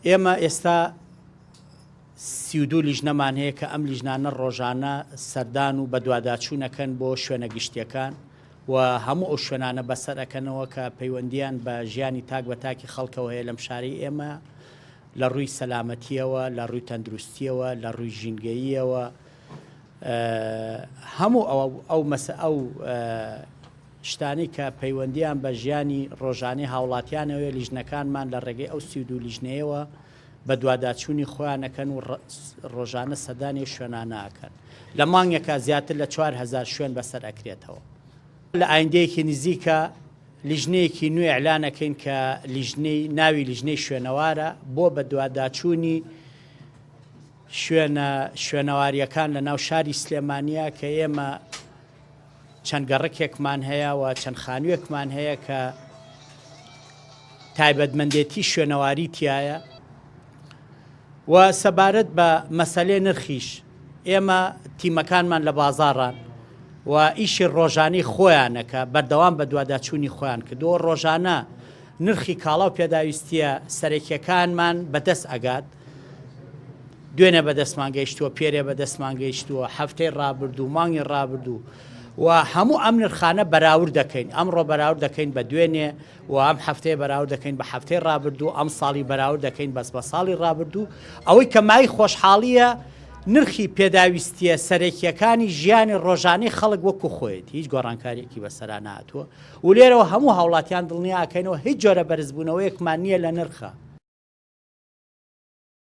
ئێمە ئێستا 32 لیژنەمان هەیە کە ئەم لیژنانە ڕۆژانە سەردان و بەدواداچوون ئەکەن بۆ شوێنە گشتیەکان و هەموو ئەو شوێنانە بەسەر ئەکەنەوە کە پەیوەندیان بە ژیانی تاک بە تاکی خەڵکەوە هەیە لەم شارەی ئێمە لە ڕووی سەلامەتیەوە، لە ڕووی تەندروستیەوە، لە ڕووی ژینگەییەوە، هەموو ئەو ئەو مەسە ئەو شتانەی کە پەیوەندیان بە ژیانی ڕۆژانەی هاوڵاتیانەوەیە لیژنەکانمان لە ڕێگەی ئەو 32 لیژنەیەوە بەدواداچوونی خۆیان ئەکەن و ڕۆژانە سەردانی ئەو شوێنانە ئەکەن. لە مانگێکا زیاتر لە 4000 شوێن بەسەر ئەکرێتەوە. لە ئایندەیەکی نزیکا لیژنەیەکی نوێ ئیعلان ئەکەین کە لیژنەی ناوی لیژنەی شوێنەوارە بۆ بەدواداچوونی شوێنە شوێنەوارییەکان لە ناو شاری سلێمانییە کە ئێمە چەند گەڕەکێکمان هەیە و چەند خانوویەکمان هەیە کە تایبەتمەندێتی شوێنەواری تایە و سەبارەت بە مەسەلەی نرخیش ئێمە تیمەکانمان لە بازاڕان و ئیشی ڕۆژانەی خۆیانە کە بەردەوام بەدواداچوونی خۆیان کردووە ڕۆژانە نرخی کاڵا و پێداویستییە سەرەکییەکانمان بەدەست ئەگات دوێنێ بەدەستمان گەیشتووە، پێرێ بەدەستمان گەیشتووە، هەفتەی ڕابردوو، مانگی ڕابردوو و هەموو ئەم نرخانە بەراورد دەکەین، ئەمڕۆ بەراورد دەکەین بە دوێنێ و ئەم هەفتەیە بەراورد دەکەین بە هەفتەی ڕابردوو، ئەمساڵی بەراورد دەکەین بەس بە ساڵی ڕابردوو. ئەوەی کە مایەی خۆشحاڵییە نرخی پێداویستییە سەرەکییەکانی ژیانی ڕۆژانەی خەڵک وەکو خۆیەتی، هیچ گۆڕانکارییەکی بەسەرا نەهاتووە و لێرەوە هەموو هاوڵاتیان دڵنیا ئەکەینەوە هیچ جۆرە بەرزبوونەوەیەکمان نییە لە نرخا.